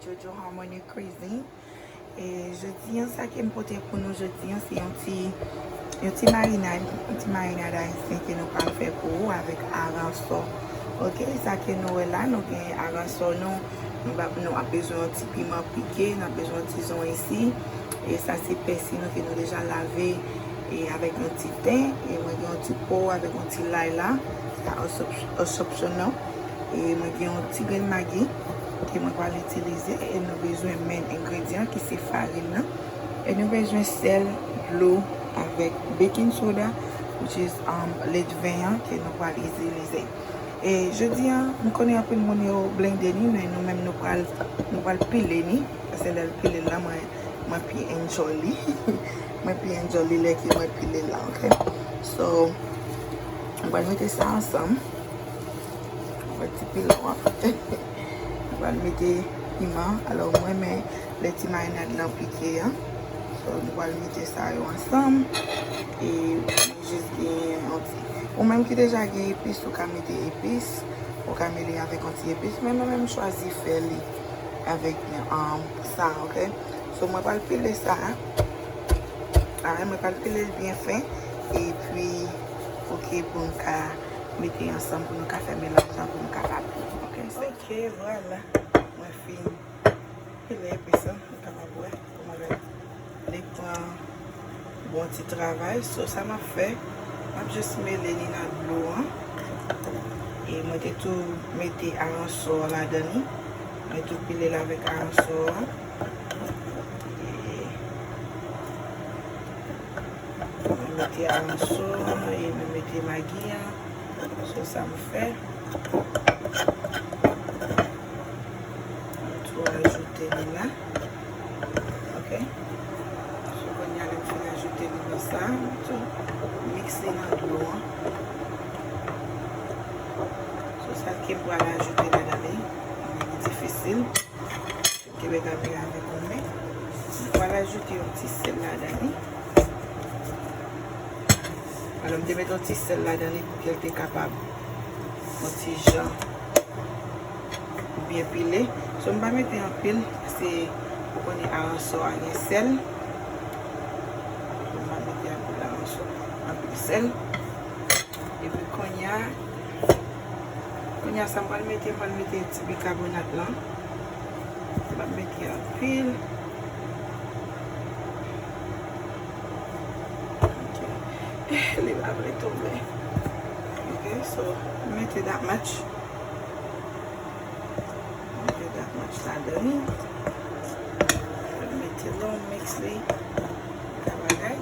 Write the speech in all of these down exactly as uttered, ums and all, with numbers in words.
Jojo Harmony Cuisine. E jodi an, sa ke m pote pou nou jodi an, se yon ti, yon ti marinad, yon ti marinad ayisyen ke nou pral fè pou ou avèk aransò. Ok, sa ke nou wè la, nou gen aransò nou, nou va, nou ap bezwen yon ti piman pike, n ap bezwen yon ti zon isi. E sa se pèsi nou ke nou deja lave e avèk yon ti ten. E mwen gen yon ti po avèk yon ti lay la. Sa opsyon nou. E mwen gen yon ti grenn magi ke mwen pral itilize. E nou bezwen men engredyan ki se farin nan. E nou bezwen sèl, dlo, avèk baking soda, which is, um, ledven an ke nou pral itilize. E jodi an, m konnen anpil moun yo blende ni, men nou menm nou pral, nou pral pile ni. Paske lè l pile la, mwen, mwen pi enjoy li. Mwen pi enjoy li lè ke mwen pile la, ok? So, m pral mete sa ansanm. Mwen ti pile w ap fè. M pral mete piman. Alò, mwen renmen lè ti marinad lan pike an. So, nou pral mete sa yo ansanm. E jis gen yon ti. Ou menm ki deja gen epis, ou ka mete epis. Ou ka mele avèk yon ti epis. Men mwen menm chwazi fè li avèk, um, sa, ok? So, mwen pral pile sa. Ah, mwen pral pile l byen fen. Epi, ok, pou n ka mete ansanm, pou nou ka fè melanj lan, pou nou kapab, ok? Ok, vwala. Mwen fin. Pile epis lan, nou kapab wè kòman li pran bon ti travay. So, sa m ap fè, m ap jis mele li nan dlo an. E mwen te tou mete aransò ladan li. Mwen tou pile l avèk aransò an. E mwen mete aransò an, e mwen mete magi an. So, sa m fè. Mwen tou ajoute li la. Ok. So, kounye a, lè m fin ajoute li nan sa, mwen tou miks li nan dlo an. So, sa ke m pral ajoute ladan li, li difisil. Kenbe kamera avèk yon men. M pral ajoute yon ti sèl ladan li. Alò, m te mete yon ti sèl ladan li pou ke l te kapab yon ti jan byen pile. So, m pa mete anpil, paske ou konnen aransò a gen sèl. So, m pa mete anpil aransò, anpil sèl. Epi kounye a, kounye a sa m pral mete, m pral mete ti bikabonat lan. M pral mete anpil. Ok. Li pa vle tonbe. Ok, so, m mete that much. Mete that much ladan li. Mete long mix li. Tout bagay.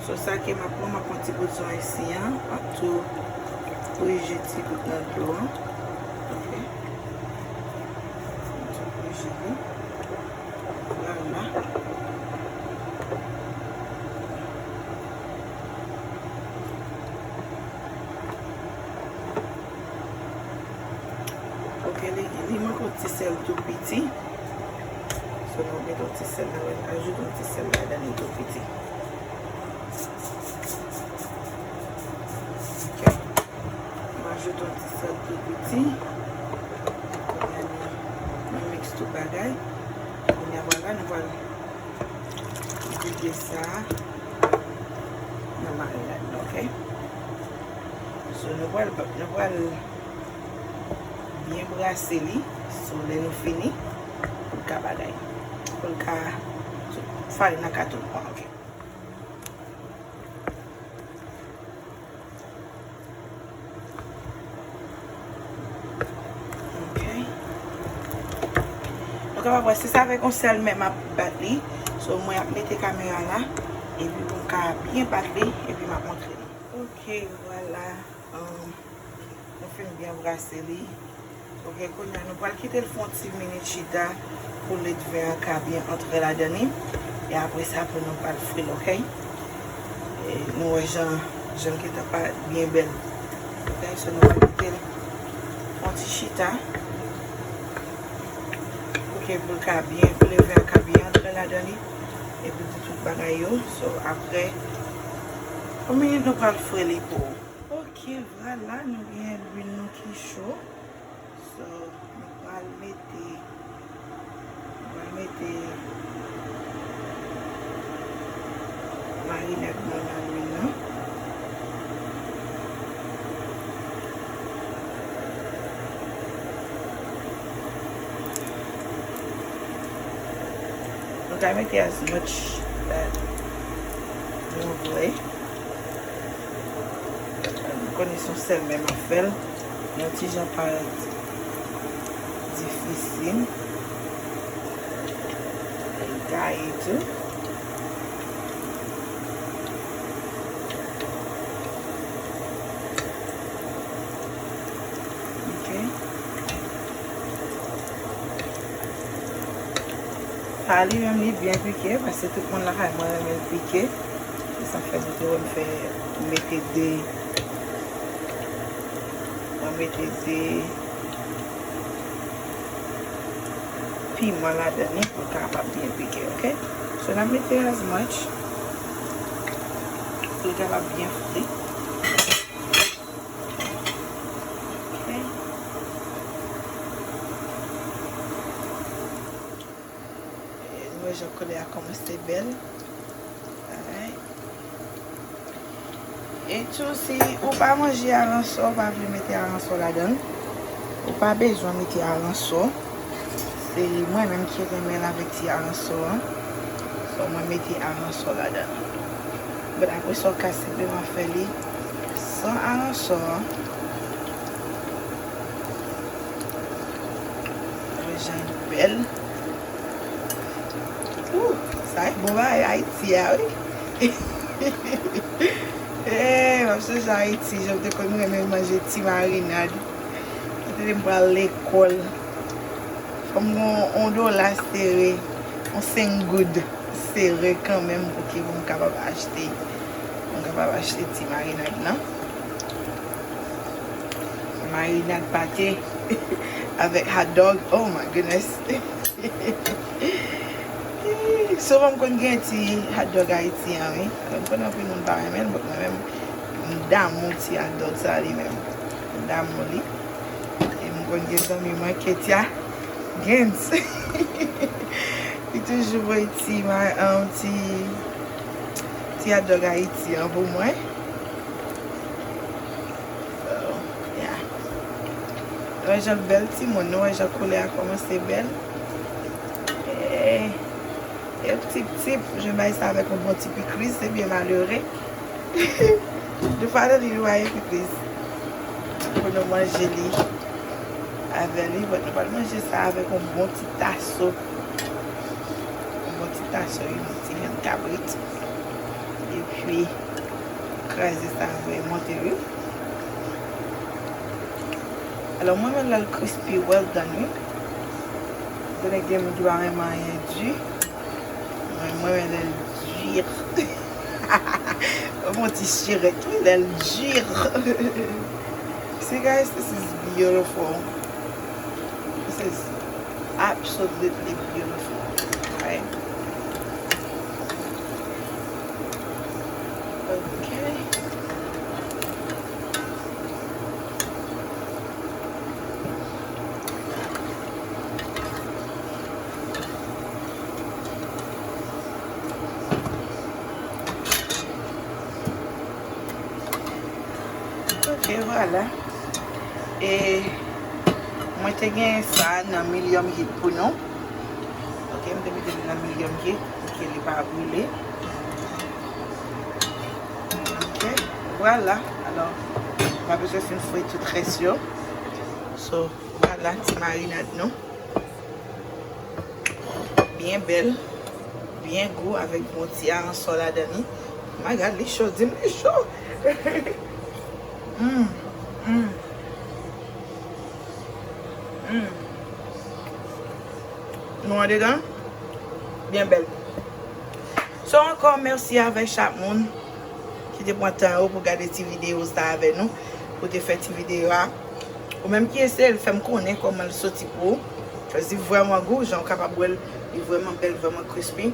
So, sa ke m ap pran, m ap pran ti bout zon isi an. M ap tou korije ti bout nan dlo an. Ok. M ap tou korije li. Vwala. Ok, li, li manke yon ti sèl tou piti. So, nou mete yon ti sèl la, ajoute yon ti sèl ladan li tou piti. Ok. M ajoute yon ti sèl tou piti. Kounye a, nou, nou miks tout bagay. Kounye a, vwala, nou pral vide sa nan marinad la, ok? So, nou pral, nou pral byen brase li. So, lè nou fini, pou l ka bagay. Pou l ka, so, farin nan ka tout bon, ok? Ok. Nou kapab wè, se sa avèk yon sèl men m ap bat li. So, mwen ap mete kamera la, epi pou m ka byen bat li, epi m ap montre nou. Ok, vwala. Um, nou fin byen brase li. Ok, kounye a, nou pral kite l fè yon ti minit chita pou ledven an ka byen antre ladan li. E apre sa, pou nou pral fri l, ok? E nou wè jan, jan l gentan parèt byen bèl. Ok, so nou pral kite l fè yon ti chita. Ok, pou l ka byen, pou ledven an ka byen antre ladan li. Epi pou tout bagay yo. So, apre yon minit, nou pral fri li pou ou. Ok, vwala, nou gen lwil nou ki cho. So, nou pral mete, Mwen mete marinad mwen nan lwil lan. Nou ka mete as much that nou vle. Nou konnen se yon sèl men m ap fè l. Yon ti jan parèt difisil. E gaye tou. Ok. Pa li menm li byen pike, paske tout moun lakay mwen renmen l pike. Se sa k fè nou te wè m fè, m mete de, mwen mete de piman ladan li pou l kapab byen pike, ok? So, n ap mete as much pou l kapab byen fri. Ok. E, nou wè jan koulè a kòmanse bèl. Alright. E tou, si ou pa manje aransò, ou pa vle mete aransò ladan l, ou pa bezwen mete aransò. Se mwen menm ki renmen l avèk ti aransò an. So, mwen mete aransò ladan l. But apre sa, w ka senpleman fè li san aransò an. Wè jan l bèl. Ooh, sa e bon bagay Ayiti a, wi. Eh, m ap sonje Ayiti, jan m te konn renmen manje ti marinad. Mwen te di m pral lekòl. Fò m gen yon dola sere, yon senk goud sere kanmenm pou ke pou m kapab achte, pou m kapab achte ti marinad lan. Marinad pate avèk hot dog. Oh my goodness. Souvan m konn gen ti hot dog Ayiti an, wi. M konn anpil moun pa renmen l, but mwen menm, m damou ti hot dog sa li menm. M damou li. E m konn gen zanmi mwen, Ketia Gens. Li toujou voye ti, ma-, um, ti, ti hot dog Ayiti an pou mwen. So, yeah. Nou wè jan l bèl, timoun. Nou wè jan koulè a kòmanse bèl. Eh, e pti pti, jen bay sa avèk yon bon ti pikliz, se byen malere. Defwa, nou li lwaye pikliz. Pou nou manje li avè li, but nou pral manje sa avèk yon bon ti taso. Yon bon ti taso, yon ti vyann kabrit. Epi, kraze sa, voye monte, wi. Alò, mwen menm lè l crispy, well done, wi. Konnen gen moun ki pa renmen anyen di. Mwen, mwen renmen lè l di. Mwen yon ti chirèt, wi, lè l di. See, guys, this is beautiful. This is absolutely beautiful. Right? Okay. Ok, vwala. E mwen te gen sa nan medium heat pou nou. Ok, m te mete li nan medium heat pou ke li pa brile. Ok, vwala. Alò, m ap bezwen fin fri tout rès yo. So, vwala, ti marinad nou. Byen bèl, byen gou, avèk bon ti aransò ladan li. My God, li cho, di m li cho. Mm, mm. Mm. Nou andedan? Byen bèl. So, ankò, mèsi avèk chak moun ki te pran tan yo pou gade ti videyo sa avè nou, pou te fè ti videyo a. Ou menm ki eseye l, fè m konnen kòman l soti pou ou. Paske li vrèman gou, jan w kapab wè l, li vrèman bèl, vrèman crispy.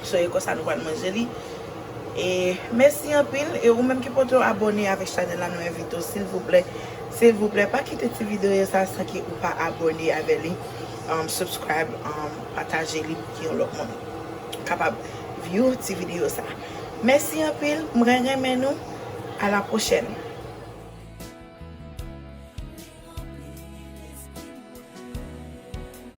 So, e konsa nou pral manje li. E mèsi anpil. E ou menm ki poko abòne avèk chanèl la, nou envite w, silvouplè, silvouplè, pa kite ti videyo sa san ke ou pa abòne avè li. um, subscribe, um, pataje li pou ke yon lòt moun kapab view ti videyo sa. Mèsi anpil, mwen renmen nou. A la pwochèn.